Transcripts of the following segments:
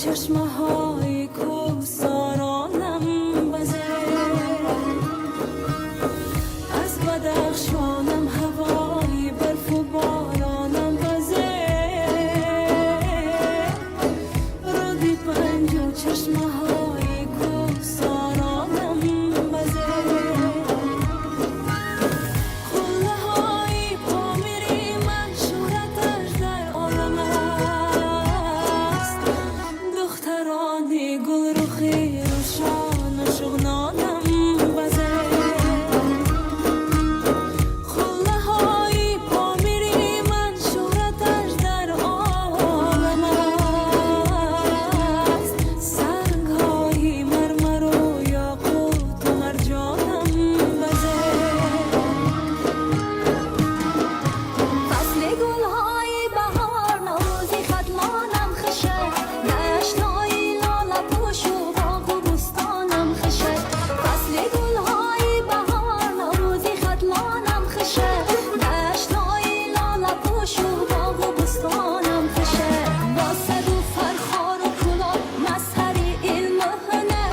Чашмаҳои кӯҳсоронам базе, аз Бадахшонам ҳавои барфу боронам базе, руди Панҷу чашмаҳои кӯҳсоронам базе, қуллаҳои Помири ман шӯҳраташ дар олам аст, духтарони гулрухи рӯшону шуғнонам базе, қуллаҳои Помири ман шӯҳраташ дар олам аст, сангҳои мармару ёқуту марҷонам базе. Фасли гулҳои баҳор, Наврӯзи Хатлонам хуша, даштҳои лолапӯшу боғу бӯстонам хуша. Фасли гулҳои баҳор, Наврӯзи Хатлонам хуша, даштҳои лолапӯшу боғу бӯстонам хуша. Босаду Фархору Кӯлоб, мазҳари илму ҳунар,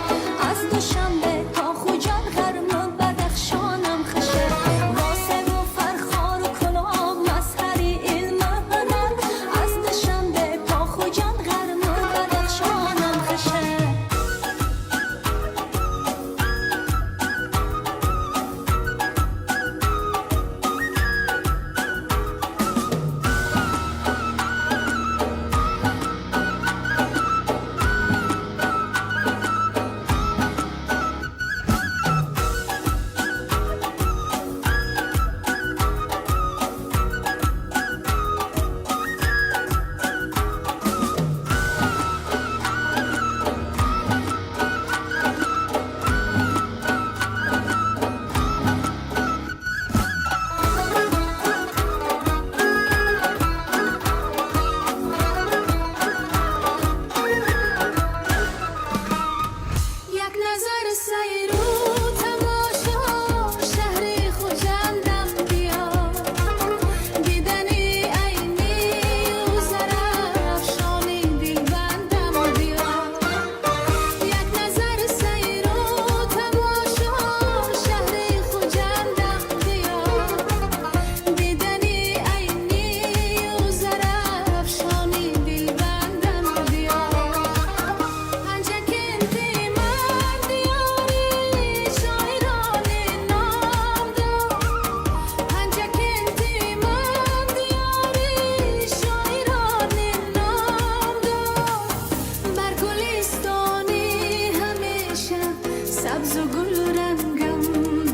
аз Душанбе то Хуҷанд, ғарму Бадахшонам хуша. Босаду Фархору Кӯлоб, мазҳари илму ҳунар, аз Душанбе то Хуҷанд, ғарму Бадахшонам хуша. Як назар сайру тамошо шаҳри Хуҷандам биё, дидани айнию Зарафшони дилбандам биё. Як назар сайру тамошо шаҳри Хуҷандам биё, дидани айнию Зарафшони дилбандам биё. Панҷакенти ман диёри шоирони номдор, Панҷакенти ман диёри шоирони номдор, бар гулистони ҳамеша сабзу гулрангам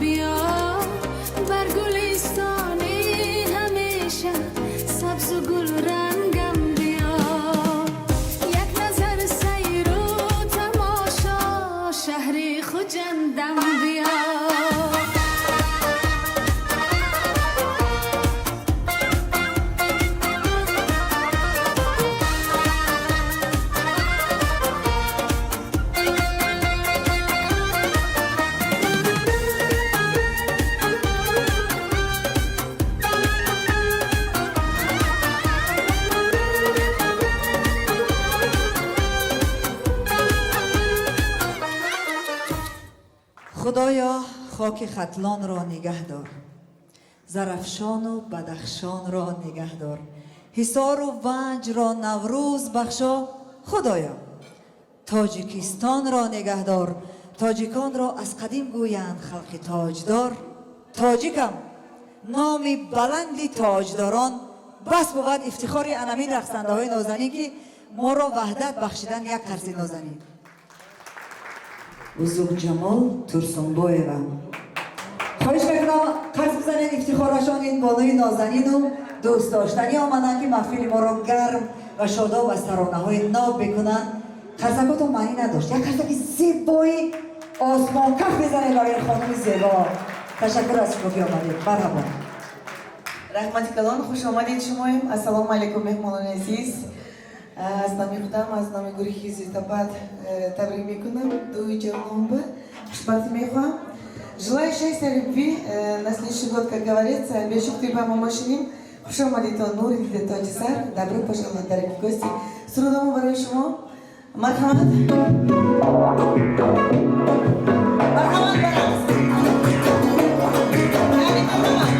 биё, бар гулистони ҳамеша сабзу гулрангам биё. Як назар сайру тамошо шаҳри Хуҷандам биё. Худоё, хоки Хатлонро нигаҳ дор, Зарафшону Бадахшонро нигаҳ дор, Ҳисору Ванҷро Наврӯз бахшо. Худоё, Тоҷикистонро нигаҳ дор. Тоҷиконро аз қадим гӯянд халқи тоҷдор. Тоҷикам, номи баланди тоҷдорон. Бас бувад ифтихори анамин рақсандаҳои нозанин, ки моро ваҳдат бахшидан. Як қарси нозанин. Узуқҷамол Турсунбоева, хоҳиш мекунам, қарс бизанед ифтихорашон. Ин бонуи нозанину дӯстдоштанӣ омаданд, ки маҳфили моро гарм ва шодоб аз таронаҳои ноб бикунанд. Қарсакотон маънӣ надошт. Як қарсаки зебои осмонкаф бизанед барои хонуми зебо. Ташаккур аз шумо, ки омадед. Марҳабо. Раҳмати калон, хуш омадед шумоем. Ассалому алайкум, меҳмонони азиз. Аз номи худам, аз номи гурӯҳи Зитопад табрик мекунам дуи ҷавонба, хушбахтӣ мехоҳам. Желаю счастья, любви на следующий год, как говорится, бешук типа мошиним. Хуш омадед, нури дида тоҷисар. Добро пожаловать, дорогие гости. Сурудомо барои шумо. Марҳамат, марҳамат, ба рақс. Яъне, марҳамат.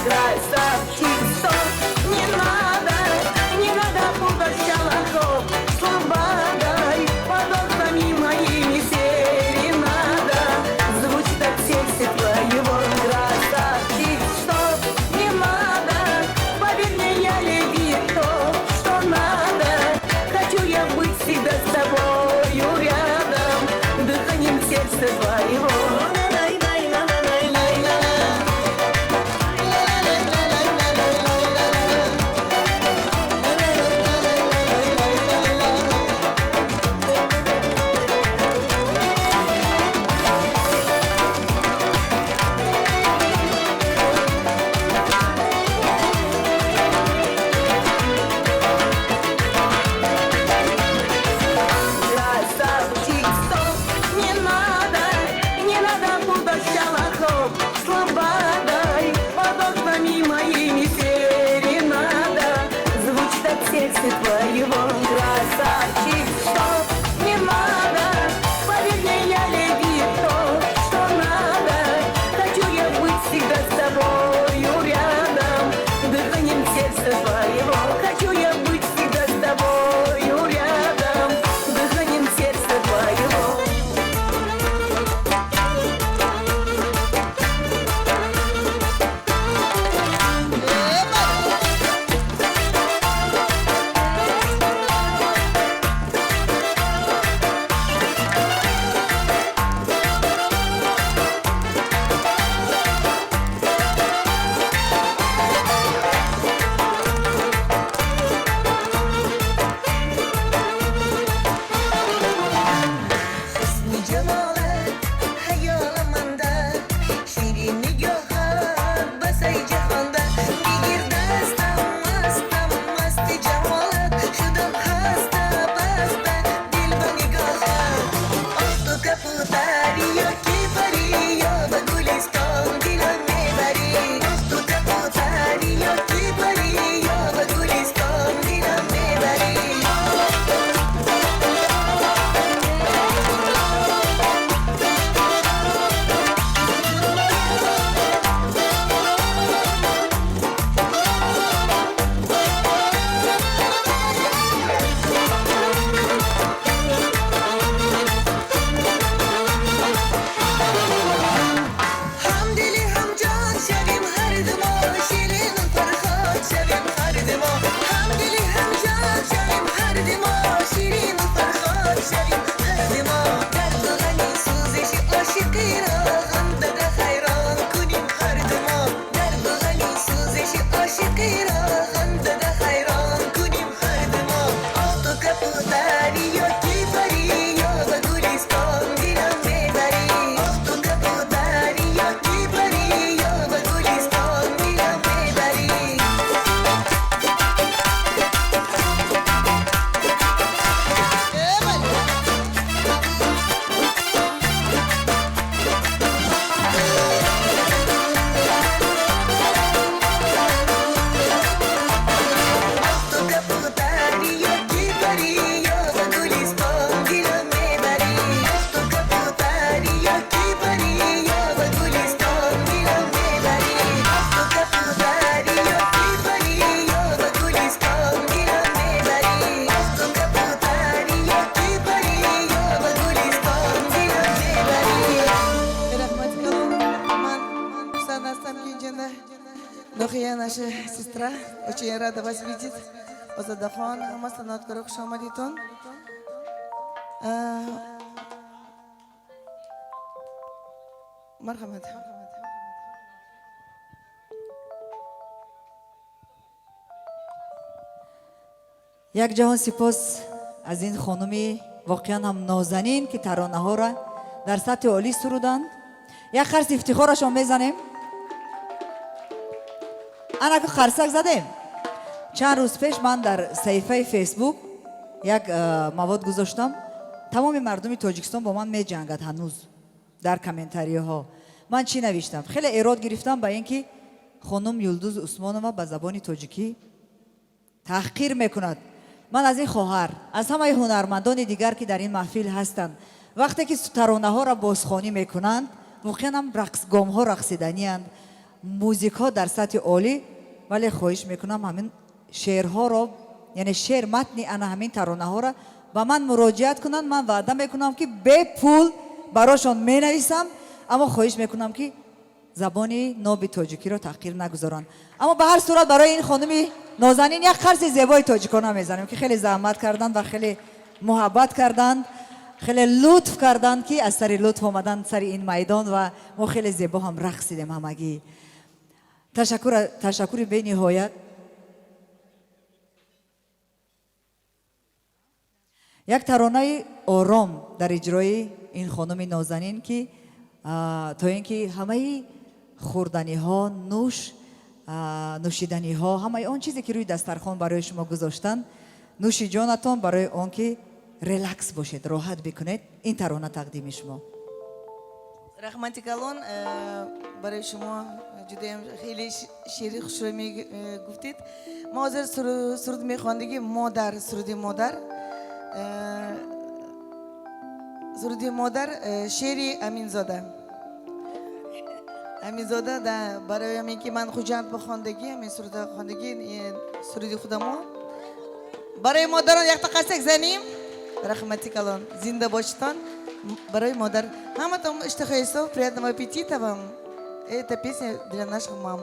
Красавчик, стоп, не надо, не надо путать шалахов с ламбадой. Под окнами моими серенада звучит от сердца твоего. Красавчик, стоп, не надо, поверь мне, я люби то, что надо. Хочу я быть всегда с тобою рядом, дыханием сердца твоего. Красавчик, стоп, не надо, не надо путать шалахов с ламбадой. Под окнами моими серенада звучит от сердца твоего. Красавчик, стоп, не надо, поверь мне, я люби то, что надо. Хочу я быть всегда с тобою рядом, дыханием сердца твоего. Хочу я быть всегда с тобою рядом, дыханием сердца твоего. حسن جمالت خیال منده، شیرین نگاهت بسای جهانده. بگیر دستم، مستم مست جمالت، شدم خسته بسته دل به نگاهت. آه تو کبوتری یا کی پری یا به گلستان دلم میبری. آه تو کبوتری یا کی پری یا به گلستان دلم میبری. هم دلی هم جان شویم هر دو ما، شیرین و فرهاد شویم هر دو ما. هم دلی هم جان شویم هر دو ما، شیرین و فرهاد شویم هر دو ما. درد و غمی سوزش عاشقی را غم داده حیران کنیم هر دو ما. درد و غمی سوزش عاشقی را غم داده حیران کنیم هر دو ما. آه تو کبوتری یا کی پری یا به گلستان دلم میبری. آه تو کبوتری یا کی پری یا به گلستان دلم میبری. تو کبوتری یا کی پری یا به گلستان دلم میبری. تو کبوتری یا کی پری یا به گلستان دلم میبری. تو کبوتری یا کی پری یا به گلستان دلم میبری. تو کبوتری یا کی پری یا به گلستان دلم میبری. Раҳмати калон. Ман хурсанд ҳастам, ки инҷа Нохия, наша сестра, очень рада вас видеть. Озодахон, ҳама санъаткоро, хуш омадитон. Марҳамат. Як ҷаҳон сипос аз ин хонуми воқеан ҳам нозанин, ки таронаҳоро дар сатҳи олӣ суруданд. Як қарси ифтихорашон мезанем. Анаку қарсак задем. Чанд рӯз пеш ман дар саҳифаи Фейсбук як мавод гузоштам. Тамоми мардуми Тоҷикистон бо ман меҷангад ҳанӯз дар комментариҳо. Ман чӣ навиштам? Хеле эрод гирифтам ба ин ки хонум Юлдуз Усмонова ба забони тоҷикӣ таҳқир мекунад. Ман аз ин хоҳар, аз ҳамаи ҳунармандони дигар, ки дар ин маҳфил ҳастанд, вақте ки таронаҳоро бозхонӣ мекунанд, воқеан ҳам рақсгомҳо рақсиданианд. Музикҳо дар сатҳи олӣ, вале хоҳиш мекунам, ҳамин шеърҳоро, яъне шеър, матни ана ҳамин таронаҳоро ба ман муроҷиат кунанд. Ман ваъда мекунам, ки бепул барошон менависам, аммо хоҳиш мекунам, ки забони ноби тоҷикиро таҳқир нагузоранд. Аммо ба ҳар сурат барои ин хонуми нозанин як қарси зебои тоҷикона мезанем, ки хеле заҳмат карданд ва хеле муҳаббат карданд, хеле лутф карданд, ки аз сари лутф омаданд сари ин майдон ва мо хеле зебо ҳам рақсидем ҳамагӣ. Ташаккур, ташаккури бениҳоят. Як таронаи ором дар иҷрои ин хонуми нозанин, ки то ин ки ҳамаи хӯрданиҳо, нӯшиданиҳо, ҳамаи он чизе, ки рӯи дастархон барои шумо гузоштанд, нӯши ҷонатон, барои он ки релакс бошед, роҳат бикунед, ин тарона тақдими шумо. Раҳмати калон барои шумо, ҷудоям хеле шеъри хушро мегуфтед. Мо ҳозир суруд мехондагӣ модар, суруди модар. Суруди модар, шеъри Аминзода. Аминзода да, барои ҳамин ки ман Хуҷанд бихондагӣ, ҳамин суруда хондагӣ, суруди худамо. Барои модарон якта қарсак занем. Раҳмати калон, зинда бошитон. Барои модар. Ҳаматон иштиҳои соф, приятного аппетита вам. Эта песня для наших мам.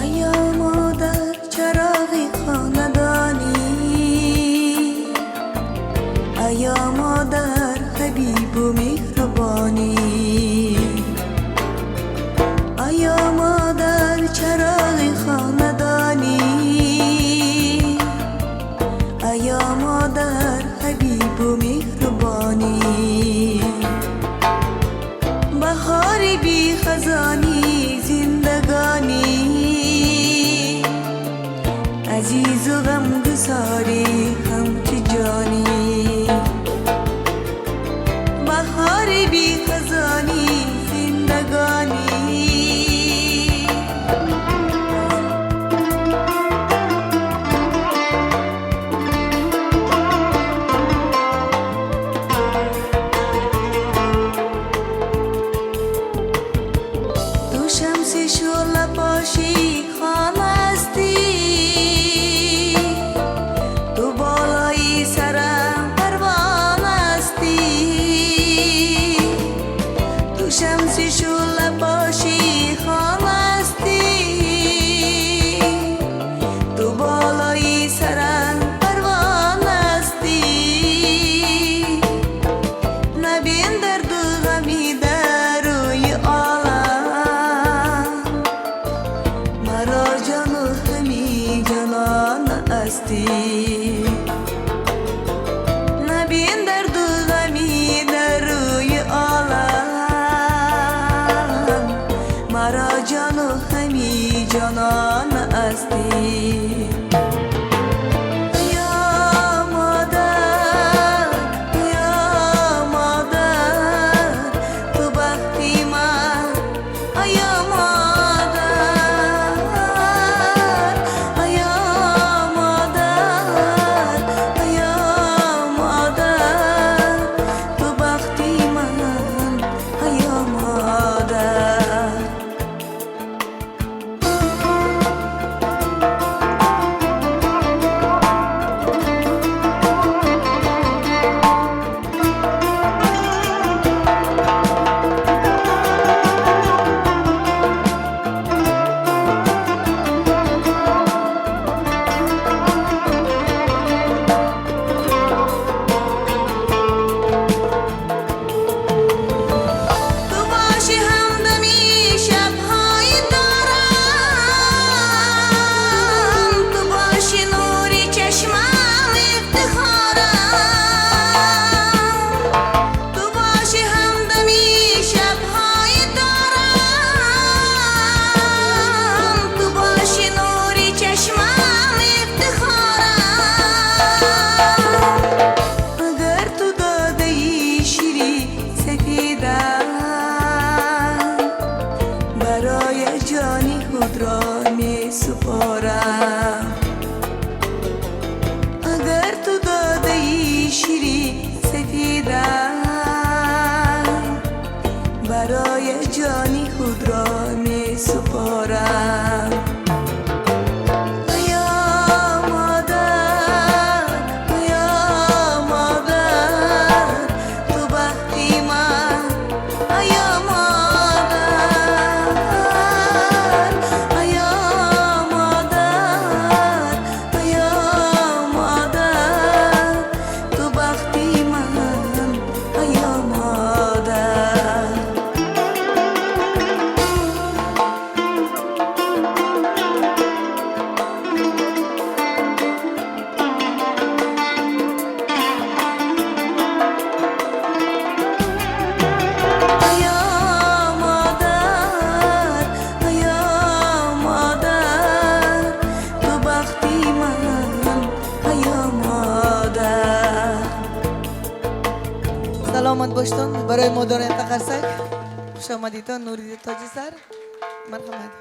Ая модар, чароғи хонадонӣ, ая модар, ҳабибу меҳрубонӣ, ая модар, чароғи хонадонӣ, ая модар, ҳабибу меҳрубонӣ, баҳори бихазонӣ зиндагонӣ, азизу ғамгусорӣ ҳамчу ҷонӣ, баҳори бихазонӣ зиндагонӣ. Ту шамси шӯълапоши хона ҳастӣ, ту болои сарам парвона ҳастӣ, ту шамси шӯълапоши хона ҳастӣ, ту болои сарам парвона ҳастӣ, набин дарду ғами дар рӯи олам, маро ҷону ҳами ҷонон ҳастӣ, набин дарду ғами дар рӯи олам, маро ҷону ҳами ҷонон ҳастӣ. Я модар, я модар, ту бахти ман, ая модар, ая модар. месупорам. Агар ту додаи шири сафедам, барои ҷони худро месупорам. Ё модар, ё модар, ту бахти ман, ё модар, ё модар, ё модар, ту бахти ман, ё модар. Ё модар, ё модар, ту бахти ман, ё модар. Саломат боштон. Барои модарон якта қарсак. Хуш омадитон, Нури Тоҷисар. Марҳамат.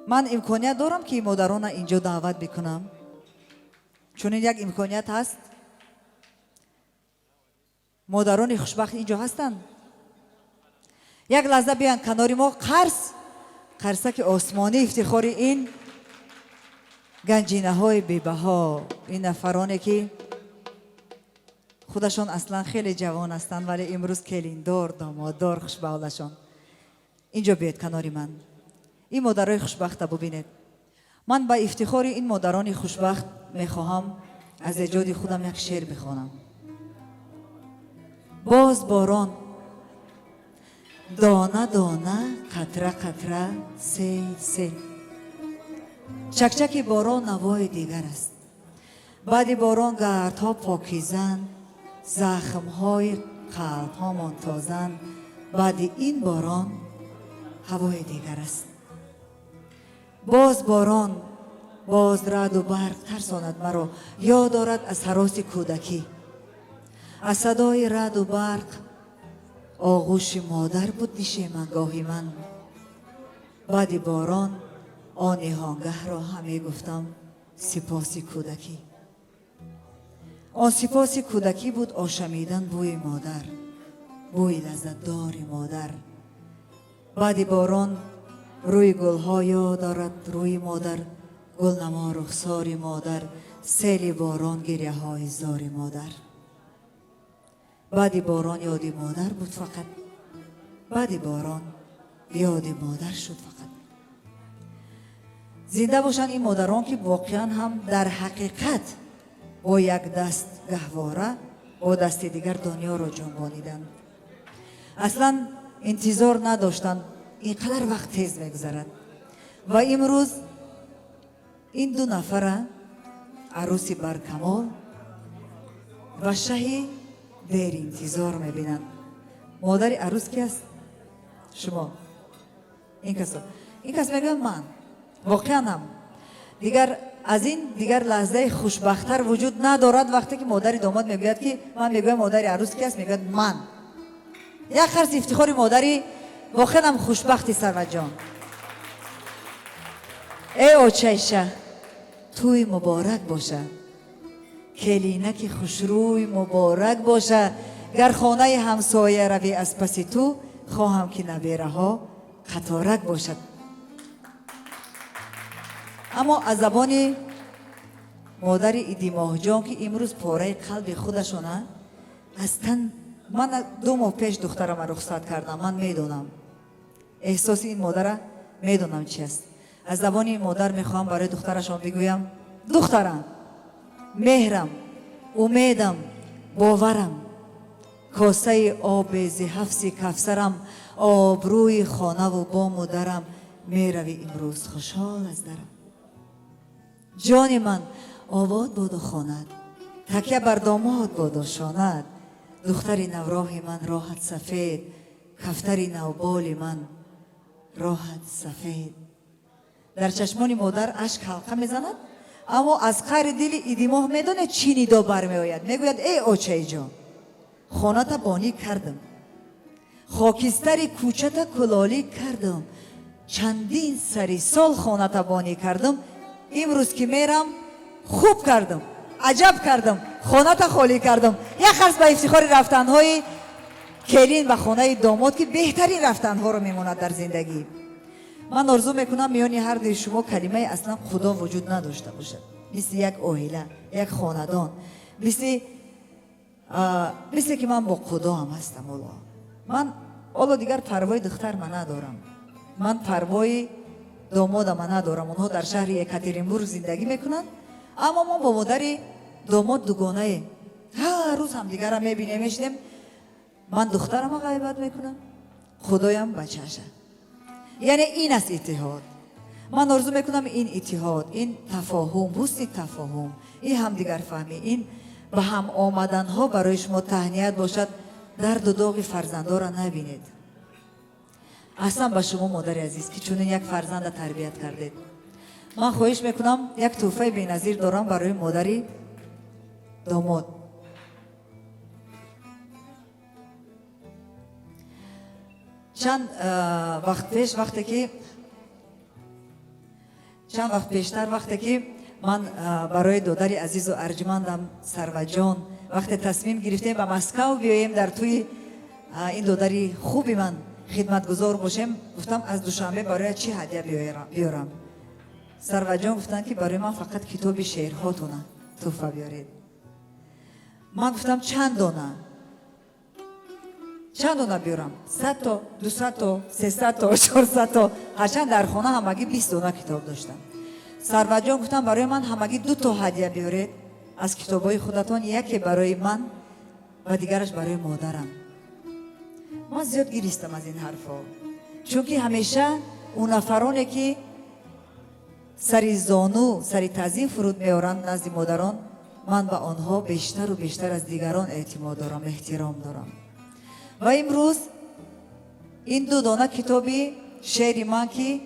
Ман имконият дорам, ки модарона инҷо даъват бикунам? Чунин як имконият ҳаст? Модарони хушбахт инҷо ҳастанд? Як лаҳза биёянд канори мо. Қарсаки осмонӣ ифтихори ин ганҷинаҳои бебаҳо, ин нафароне, ки худашон аслан хеле ҷавон ҳастанд, вале имрӯз келиндор, домоддор. Хушбаҳолашон. Инҷо биёед, канори ман. Ин модарои хушбахта бубинед. Ман ба ифтихори ин модарони хушбахт мехоҳам аз эҷоди худам як шеър бихонам. Боз борон, дона дона, қатра қатра, сел сел. Чакчаки борон навои дигар аст. Баъди борон гардҳо покизанд, захмҳои қалбҳомон тозанд. Баъди ин борон ҳавои дигар аст. Боз борон, боз раъду барқ тарсонад маро, ёд орад аз ҳароси кӯдакӣ. Аз садои раъду барқ оғӯши модар буд нишемангоҳи ман. Баъди борон он ниҳонгаҳро ҳам мегуфтам сипоси кӯдакӣ. Он сипоси кӯдакӣ буд ошамидан бӯи модар, бӯи лаззатдори модар. Баъди борон рӯи гулҳо ёд орад рӯи модар, гулнамо рухсори модар, сели борон гиряҳои зори модар. Баъди борон ёди модар буд фақат, баъди борон ёди модар шуд фақат. Зинда бошанд ин модарон, ки воқеан ҳам дар ҳақиқат бо як даст гаҳвора, бо дасти дигар дунёро ҷунбониданд. Аслан интизор надоштанд, ин қадар вақт тез мегузарад. Ва имрӯз ин ду нафара, арӯси баркамол ва шаҳи деринтизор, мебинанд. Модари арӯс ки аст? Шумо. Ин касо, ин кас мегӯяд: ман воқеан ҳам дигар аз ин дигар лаҳзаи хушбахттар вуҷуд надорад, вақте ки модари домод мегӯяд, ки ман мегӯям модари арӯс ки аст, мегӯяд ман. Як қарси ифтихори модари воқеан ҳам хушбахти Сарватҷон. Эй очайша, тӯй муборак боша, келинаки хушрӯй муборак боша. Гар хонаи ҳамсоя равӣ, аз паси ту хоҳам, ки набераҳо қаторак бошад. Аммо аз забони модари Идимоҳҷон, ки имрӯз пораи қалби худашона аз тан. Ман 2 моҳ пеш духтарама рухсат кардам, ман медонам эҳсоси ин модара, медонам чи аст. Аз забони ин модар мехоҳам барои духтарашон бигӯям: духтарам, меҳрам, умедам, боварам, косаи оби зи ҳавзи Кавсарам, обрӯи хонаву бому дарам, меравӣ имрӯз хушҳол аз дарам. Ҷони ман, обод боду хонат, такя бар домод боду шонат. Духтари навроҳи ман, роҳат сафед, кафтари навболи ман, роҳат сафед. Дар чашмони модар ашк ҳалқа мезанад, аммо аз қаъри дили Идимоҳ медонед, чӣ нидо бармеояд? Мегӯяд: эй очаиҷон, хоната бонӣ кардам, хокистари кӯчата кулолӣ кардам. Чандин сари сол хонатабонӣ кардам, имрӯз ки мерам, хуб кардам, аҷаб кардам, хоната холӣ кардам. Як қарс ба ифтихори рафтанҳои келин ба хонаи домод, ки беҳтарин рафтанҳоро мемонад дар зиндагӣ. Ман орзу мекунам, миёни ҳар дуи шумо калимаи аслан худо вуҷуд надошта бошад, мисли як оила, як хонадон, мисле ки ман бо худоам ҳастам. Ҳоло ман ҳоло дигар парвои духтарма надорам, ман парвои домодама надорам. Онҳо дар шаҳри Екатеринбург зиндагӣ мекунанд, аммо мо бо модари домод дугонаем, ҳар рӯз ҳамдигарро мебинем, мешинем. Ман духтарама ғайбат мекунам, худоям бачаша. Яъне ин аст иттиҳод. Ман орзу мекунам, ин иттиҳод, ин тафоҳум, ҳусни тафоҳум, ин ҳамдигарфаҳмӣ, ин ба ҳам омаданҳо барои шумо таҳният бошад. Дарду доғи фарзандоро набинед. Аслан ба шумо, модари азиз, ки чунин як фарзанда тарбият кардед, ман хоҳиш мекунам, як тӯҳфаи беназир дорам барои модари домод. Чанд вақт пеш, вақте ки, чанд вақт пештар, вақте ки ман барои додари азизу арҷмандам Сарваҷон, вақте тасмим гирифтем ба Москав биёем, дар тӯи ин додари хуби ман хидматгузор бошем, гуфтам, аз Душанбе барои чӣ ҳадя биёрам? Сарваҷон гуфтанд, ки барои ман фақат китоби шеърҳотона тӯҳфа биёред. Ман гуфтам, чанд дона, чанд дона биёрам? 100 то, 200 то, 300 то, 400 то? Ҳарчанд дар хона ҳамагӣ 20 дона китоб доштам. Сарваҷон гуфтам, барои ман ҳамагӣ ду то ҳадя биёред аз китобҳои худатон, яке барои ман ва дигараш барои модарам. Ман зиёд гиристам аз ин ҳарфҳо, чунки ҳамеша ӯ нафароне ки сари зону, сари таъзим фуруд меоранд назди модарон, ман ба онҳо бештару бештар аз дигарон эътимод дорам, эҳтиром дорам. Ва имрӯз ин ду дона китоби шеъри ман, ки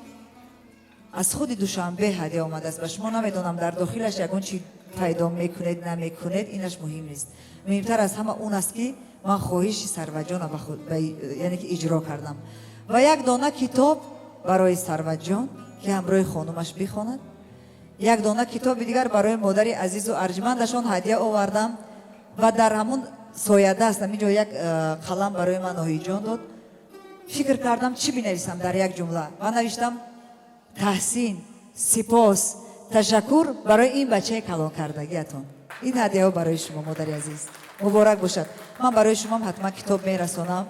аз худи Душанбе ҳадя омадааст ба шумо, намедонам, дар дохилаш ягон чи пайдо мекунед, намекунед, инаш муҳим нест. Муҳимтар аз ҳама он аст, ки ман хоҳиши Сарваҷона яъне ки иҷро кардам. Ва як дона китоб барои Сарваҷон, ки ҳамроҳи хонумаш бихонад, як дона китоби дигар барои модари азизу арҷмандашон ҳадя овардам ва дар ҳамун соядаст ҳаминҷо як қалам барои ман Оҳиҷон дод. Фикр кардам, чӣ бинависам дар як ҷумла, ва навиштам: таҳсин, сипос, ташаккур барои ин бачаи калонкардагиатон. Ин ҳадияҳо барои шумо, модари азиз, муборак бошад. Ман барои шумоам ҳатман китоб мерасонам.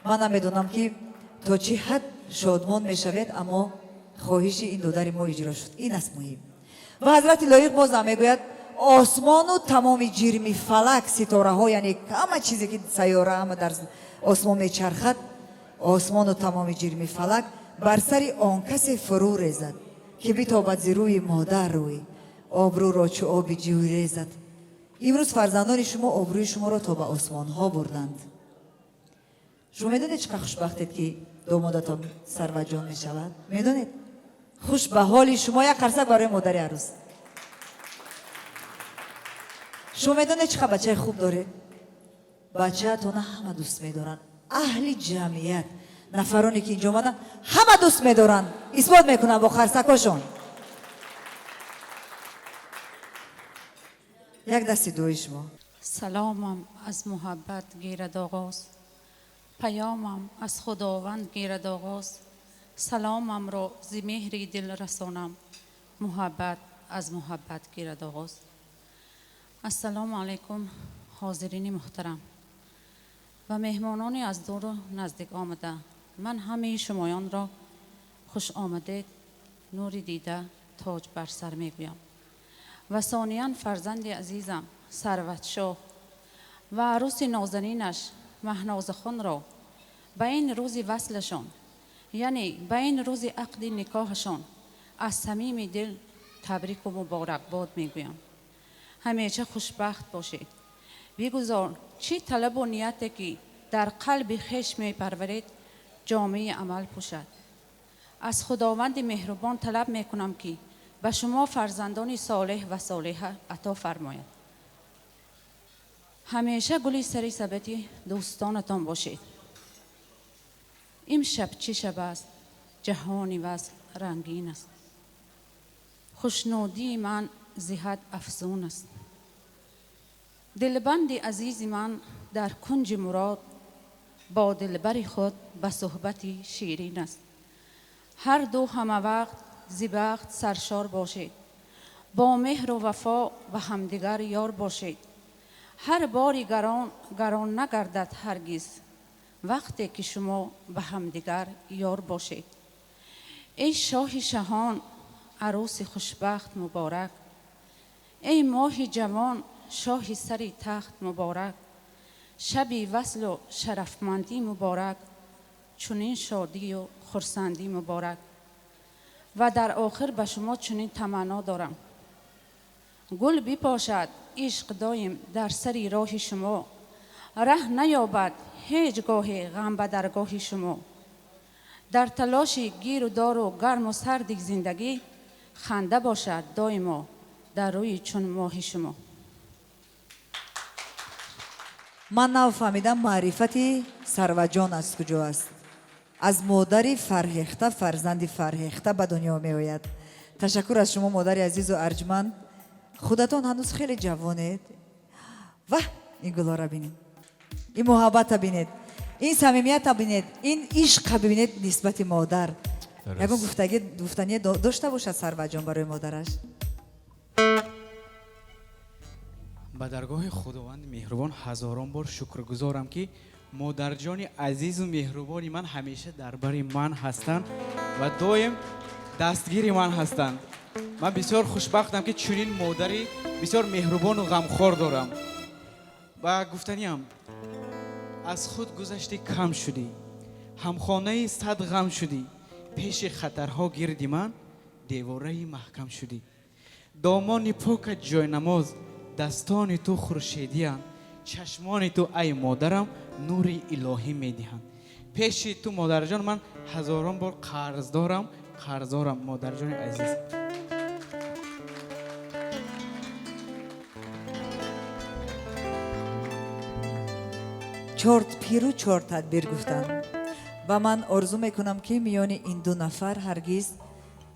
Ман намедонам, ки то чӣ ҳад шодмон мешавед, аммо хоҳиши ин додари мо иҷро шуд, ин аст муҳим. Ва ҳазрати лоиқ бозам мегӯяд: осмону тамоми ҷирми фалак, ситораҳо, яъне ҳама чизе ки сайёра, ҳама дар осмон мечархад, осмону тамоми ҷирми фалак бар сари он касе фурӯ резад, ки битобад зи рӯи модар рӯй, обрӯро чу оби ҷӯй резад. Имрӯз фарзандони шумо обрӯи шуморо то ба осмонҳо бурданд. Шумо медонед, чӣ қадр хушбахтед, ки домодатон Сарваҷон мешавад? Медонед? Хуш ба ҳоли шумо. Як қарсак барои модари арӯс. Шумо медонед, чӣ қадр бачаи хуб доред? Бачаатона ҳама дӯст медоранд, аҳли ҷамъият, нафароне ки инҷо омаданд, ҳама дӯст медоранд, исбот мекунанд бо қарсакҳошон. Як дасти дуои шумо. Саломам аз муҳаббат гирад оғоз, паёмам аз Худованд гирад оғоз. Саломамро зи меҳри дил расонам, муҳаббат аз муҳаббат гирад оғоз. Ассалому алайкум, ҳозирини муҳтарам ва меҳмонони аз дуру наздик омада. Ман ҳамаи шумоёнро хуш омадед, нури дида, тоҷ бар сар мегӯям. Ва сониян фарзанди азизам Сарватшоҳ ва арӯси нозанинаш Маҳнозахонро ба ин рӯзи васлашон, яъне ба ин рӯзи ақди никоҳашон, аз самими дил табрику муборакбод мегӯям. Ҳамеша хушбахт бошед. Бигузор чӣ талабу нияте ки дар қалби хеш мепарваред, ҷомаи амал пӯшад. Аз Худованди меҳрубон талаб мекунам, ки ба шумо фарзандони солеҳ ва солиҳа ато фармояд. Ҳамеша гули сари сабати дӯстонатон бошед. Имшаб чӣ шаб аст, ҷаҳони васл рангин аст. Хушнудии ман зиҳад афзун аст. Дилбанди азизи ман дар кунҷи мурод бо дилбари худ ба суҳбати ширин аст. Ҳар ду ҳама вақт зи бахт саршор бошед, бо меҳру вафо ба ҳамдигар ёр бошед. Ҳар бори гарон гарон нагардад ҳаргиз, вақте ки шумо ба ҳамдигар ёр бошед. Эй шоҳи шаҳон, арӯси хушбахт муборак, эй моҳи ҷавон, шоҳи сари тахт муборак, шаби васлу шарафмандӣ муборак, чунин шодию хурсандӣ муборак. Ва дар охир ба шумо чунин таманно дорам: гул бипошад ишқ доим дар сари роҳи шумо, раҳ наёбад ҳеҷ гоҳе ғам ба даргоҳи шумо. Дар талоши гиру дору гарму сарди зиндагӣ ханда бошад доимо дар рӯи чун моҳи шумо. Ман нафаҳмидам маърифати Сарваҷон аз куҷо аст. Аз модари фарҳехта фарзанди фарҳехта ба дунё меояд. Ташаккур аз шумо, модари азизу арҷманд. Худатон ҳанӯз хеле ҷавонед. Ваҳ, ин гулҳоро бинед, ин муҳаббатро бинед, ин самимиятро бинед, ин ишқро бибинед нисбати модар. Ягон гуфтание дошта бошад Сарваҷон барои модараш? Ба даргоҳи Худованди меҳрубон ҳазорон бор шукргузорам, ки модарҷони азизу меҳрубони ман ҳамеша дар бари ман ҳастанд ва доим дастгири ман ҳастанд. Ман бисёр хушбахтам, ки чунин модари бисёр меҳрубону ғамхор дорам. Ва гуфтаниам, аз худ гузашти кам шудӣ, ҳамхонаи сад ғам шудӣ, пеши хатарҳо гирди ман девораи маҳкам шудӣ. Домони покат ҷойнамоз, дастони ту хуршедиянд, чашмони ту, ай модарам, нури илоҳӣ медиҳанд. Пеши ту, модарҷон, ман ҳазорон бор қарздорам, қарздорам, модарҷони азиз. Чор пиру чор тадбир гуфтанд ва ман орзу мекунам, ки миёни ин ду нафар ҳаргиз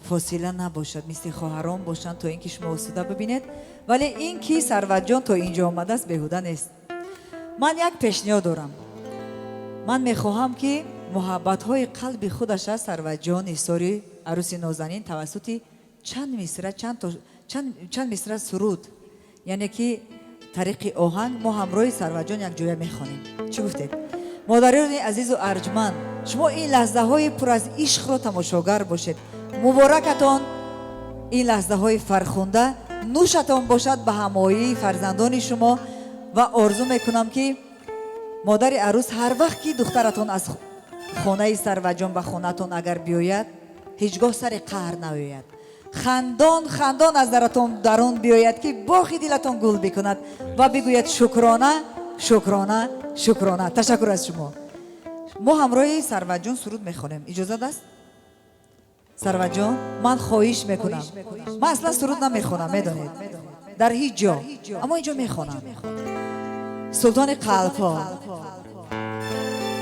фосила набошад, мисли хоҳарон бошанд, то ин ки шумо осуда бибинед. Вале ин ки Сарватҷон то инҷо омадааст, беҳуда нест. Ман як пешниҳод дорам. Ман мехоҳам, ки муҳаббатҳои қалби худаша Сарватҷон Ҳисори арӯси нозанин тавассути чанд мисра, чанд мисра суруд, яъне ки тариқи оҳанг мо ҳамроҳи Сарватҷон якҷоя мехонем. Чӣ гуфтед? Модарони азизу арҷманд, шумо ин лаҳзаҳои пур аз ишқро тамошогар бошед. Муборакатон ин лаҳзаҳои фархунда, нӯшатон бошад ба ҳамоии фарзандони шумо. Ва орзу мекунам, ки модари арӯс ҳар вақт ки духтаратон аз хонаи Сарватҷон ба хонаатон агар биёяд, ҳеҷ гоҳ сари қаҳр наояд. Хандон хандон аз даратон дарун биёяд, ки боғи дилатон гул бикунад ва бигӯяд шукрона, шукрона, шукрона. Ташаккур аз шумо. Мо ҳамроҳи Сарватҷон суруд мехонем. Иҷозат аст? Сарватҷон, ман хоҳиш мекунам. Ман аслан суруд намехонам, медонед, дар ҳеҷ ҷо, аммо инҷо мехонам. Султони қалбҳо.